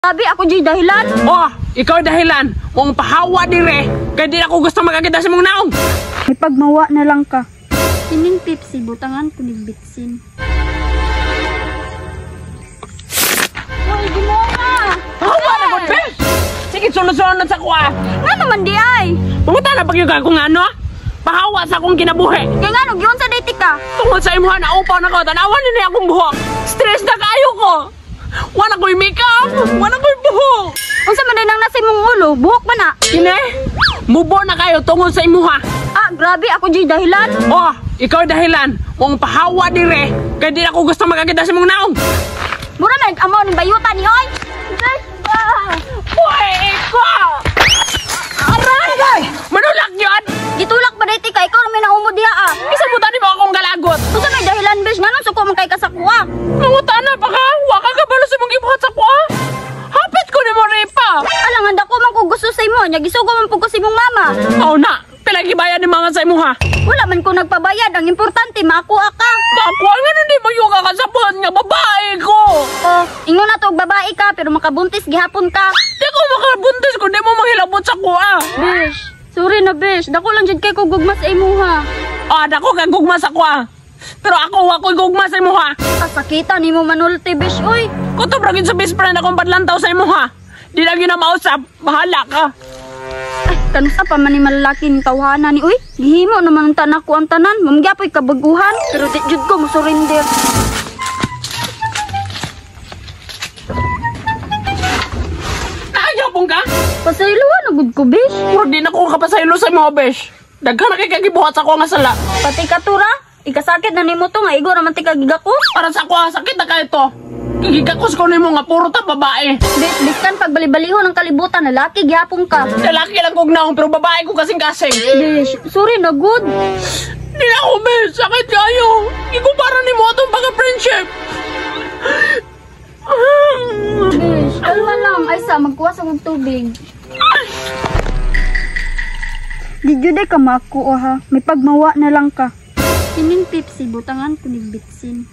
Grabe, ako jud dahilan. Oh, ikaw dahilan. Kung pahawa dire, kay di ako gusto makakita sa mong naong. May pagmawa na lang ka. Kining Pepsi, butangan ko ni bitsin. Uy, Ginoo! Pahawa na gud, be. Sige, sunod-sunod sa kuha. Nga naman di ay. Panguta na pag yung kung ano? Pahawa sa akong kinabuhi. Kaya nga, nagyun sa date ka. Tungod sa imuha na upaw na ko, tanawan ni akong buhok. Stress na kayo ko. Wala ko'y makeup, wala ko'y buhok. Unsa man nang nasa imong ulo, buhok ba na? Kine, mubo na kayo tungod sa imuha. Ah, grabe, ako jud dahilan. Oh, ikaw dahilan. Kung pahawa dire, kay di ako gusto makakita sa imong naong. Mura man amaw ning bayutan ni oy. Bes ba? Uy, ikaw! Aray! Manulak yun! Gitulak ba date ka? Ikaw na may naumo diha ah. Isabutan mo akong galagot. Unsa may dahilan, bes? Nganong suko man kay ka sa kuha? Manguta na pa ka! Wa ka kabalo sa mong gibuhat sa kuha! Hapit ko ni mo ripa! Alang handa ko man ko gusto sa imo, nya gisugo man pud ko sa imong mama. Oo na! Pinagibayan ni mama sa imuha! Wala man ko nagpabayad, ang importante makuha ka. Makuha nga nun di mo yung kakasabot nga babae ko! Oh, ingon na to og babae ka pero makabuntis gihapon ka. Di ko makabuntis kung di mo manghilabot sa kuha! Besh, sorry na besh, dako lang jud kay ko gugma sa imuha. Ah, dako kang gugma sa kuha! Pero ako, wa ko'y gugma sa imuha! Kasakitan nimo manulti besh, oy. Kutob ra gyud sa best friend akong padlantaw sa imuha! Di lang yun na mausap, bahala ka! Ay, kanusa pa man ni malalaki ni tawhana ni uy. Gihimo naman ang tanak ko ang tanan, mamgyapoy kabaguhan, pero di jud ko mosurrender. Naayapong ka? Pasayloan na gud ko besh. Pero di na ko kapasaylo sa imuha, besh. Daghan na kay kagibuhat sa kuha nga sala. Pati katura, ikasakit na nimo to nga igo ra man ti kagigakos. Para sa kuha, sakit na kayo to. Gigakos ko nimo nga puro ta babae. Besh, biskan pagbalibalihon ang kalibutan, lalaki gihapon ka. Lalaki lang kog naong pero babae ko kasing kasing. Besh, sorry na good. Di na ako, besh. Sakit kayo. Ikumpara nimo atong pagka-friendship. Besh, kalma lang. Ay sa, magkuha sa kong tubig. Di jud ay ka makuha ha. May pagmawa na lang ka. Kining Pepsi, butangan ko ni bitsin.